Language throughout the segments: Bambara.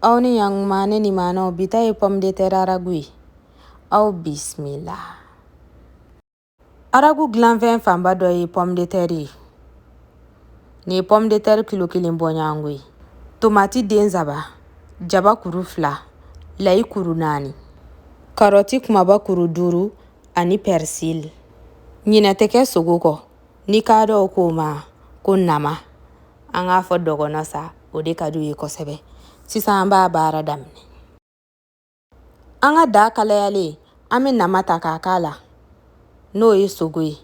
Aw ni ɲankuma, ne ni maanaw. Bi ta ye pomme de terre ragoût ye. Aw bisimila. Ragoût dilanfɛn fanba dɔ ye pomme de terre ye. Nin ye pomme de terre kilo 1 bɔɲɔgɔnko ye, tomati den 3, jaba kuru 2, layi kuru 4, karɔti kumaba kuru 5 ani persil. Ɲinɛ tɛ kɛ sogo kɔ, ni kadɔw k'o ma ko nama. An k'a fɔ dɔgɔnɔ sa, o de ka d'u ye kosɛbɛ. Sisan an b'a baara daminɛ. An ka daa kalayalen, an bɛ nama ta k'a k'a la, n'o ye sogo ye.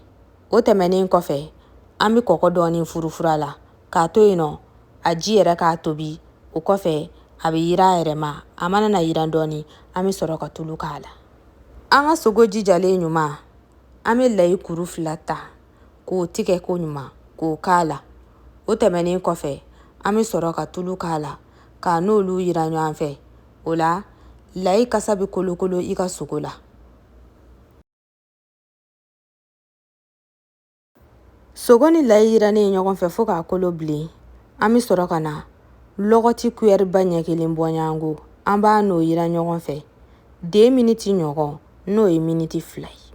O tɛmɛnen kɔfɛ, an bɛ kɔgɔ dɔɔni furufuru a la k'a to yen nɔ, a ji yɛrɛ k'a tobi. O kɔfɛ, a bɛ yiran a yɛrɛ ma. A mana na yiran dɔɔni, an bɛ sɔrɔ ka tulu k'a la. An ka sogo jijalen ɲuman, an bɛ layi kuru 2 ta k'o tigɛ ko ɲuman k'o k'a la. O tɛmɛnen kɔfɛ, an bɛ sɔrɔ ka tulu k'a la k'a n'olu yiran ɲɔgɔn fɛ. O la, layi kasa bɛ kolokolo i ka sogo la. Sogo ni layi yirannen ɲɔgɔn fɛ fo k'a kolo bilen, an bɛ sɔrɔ ka na lɔgɔti kuyɛriba ɲɛ 1 bɔɲɔgɔnko, an b'a n'o yiran ɲɔgɔn fɛ 2 miniti ɲɔgɔn, n'o ye miniti 2 ye.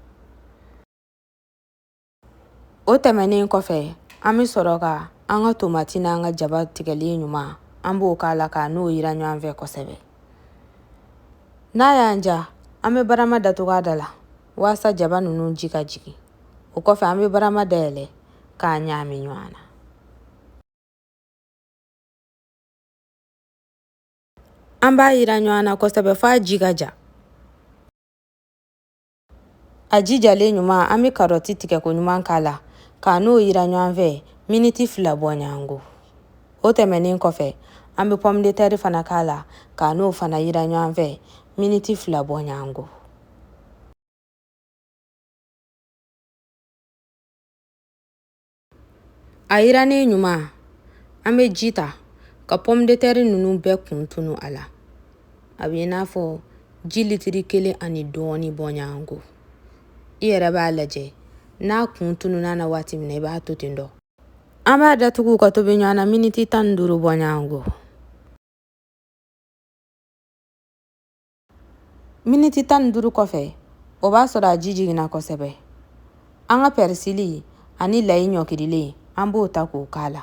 O tɛmɛnen kɔfɛ, an bɛ sɔrɔ ka an ka tomati n'an ka jaba tigɛlen ɲuman, an b'o k'a la k'a n'o yiran ɲɔgɔn fɛ kosɛbɛ. N'a y'an ja, an bɛ barama datugu a da la walasa jaba ninnu ji ka jigin. O kɔfɛ, an bɛ barama dayɛlɛ k'a ɲaami ɲɔgɔn na. An b'a yiran ɲɔgɔn na kosɛbɛ f'a ji ka ja. A ji jalen ɲuman, an bɛ karɔti tigɛ ko ɲuman k'a la k'a n'o yiran ɲɔgɔn fɛ miniti 2 bɔɲɔgɔnko. O tɛmɛnen kɔfɛ, an bɛ pomme de terre fana k'a la k'a n'o fana yiran ɲɔgɔn fɛ miniti 2 bɔɲɔgɔnko. A yirannen ɲuman, an bɛ ji ta ka pomme de terre ninnu bɛɛ kun tunu a la. A bɛ i n'a fɔ ji litiri 1 ani dɔɔni bɔɲɔgɔnko. I yɛrɛ b'a lajɛ, n'a kun tununa na waati min na, i b'a to ten dɔ. An b'a datugu ka tobi ɲɔgɔn na miniti 15 bɔɲɔgɔnko. Miniti 15 kɔfɛ, o b'a sɔrɔ a ji jiginna kosɛbɛ. An ka pɛrisili ani layi ɲɔkirilen, an b'o ta k'o k'a la.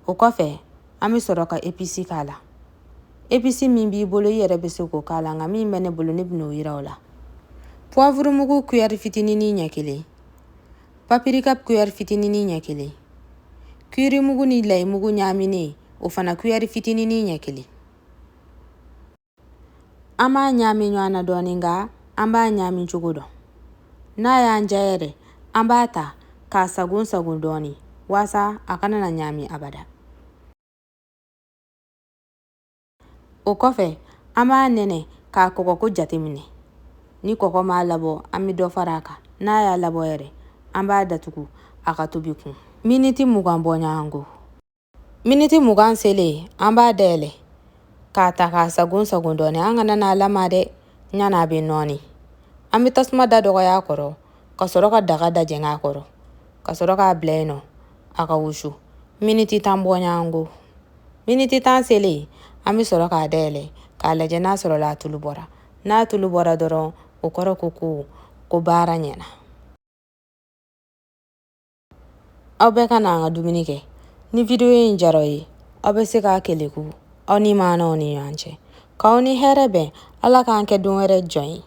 O kɔfɛ, an bɛ sɔrɔ ka episi k'a la. Episi min b'i bolo, i yɛrɛ bɛ se k'o k'a la, nka min bɛ ne bolo, ne bɛn'o yira o la. Poivre mugu kuyɛri fitininin ɲɛ 1, paprika kuyɛri fitininin ɲɛ 1, kiri mugu ni layi mugu ɲaaminen, o fana kuyɛri fitininin ɲɛ 1. An b'a ɲaami ɲɔgɔn na dɔɔni, nka an b'a ɲaami cogo dɔn. N'a y'an diya yɛrɛ, an b'a ta k'a sagon sagon dɔɔni walasa a kana na ɲaami abada. O kɔfɛ, an b'a nɛnɛ k'a kɔgɔko jateminɛ. Ni kɔgɔ m'a labɔ, an bɛ dɔ fara a kan. N'a y'a labɔ yɛrɛ, an b'a datugu a ka tobi kun miniti 20 bɔɲɔgɔnko. Miniti 20 selen, an b'a dayɛlɛ k'a ta k'a sagon sagon dɔɔni. An kana n'a lama dɛ, ɲan'a bɛ nɔɔni. An bɛ tasuma da dɔgɔya a kɔrɔ ka sɔrɔ ka daga da jɛngɛ a kɔrɔ ka sɔrɔ k'a bila yen nɔ a ka wusu miniti 10 bɔɲɔgɔnko. Miniti 10 selen, an bɛ sɔrɔ k'a dayɛlɛ k'a lajɛ n'a sɔrɔla a tulu bɔra. N'a tulu bɔra dɔrɔn, o kɔrɔ ko baara ɲɛna. Aw bɛɛ ka na an ka dumuni kɛ. Ni video in diyara aw ye, aw bɛ se k'a keleku aw ni maanaw ni ɲɔgɔn cɛ. K'aw ni hɛrɛ bɛn. Ala k'an kɛ don wɛrɛ jɔn ye.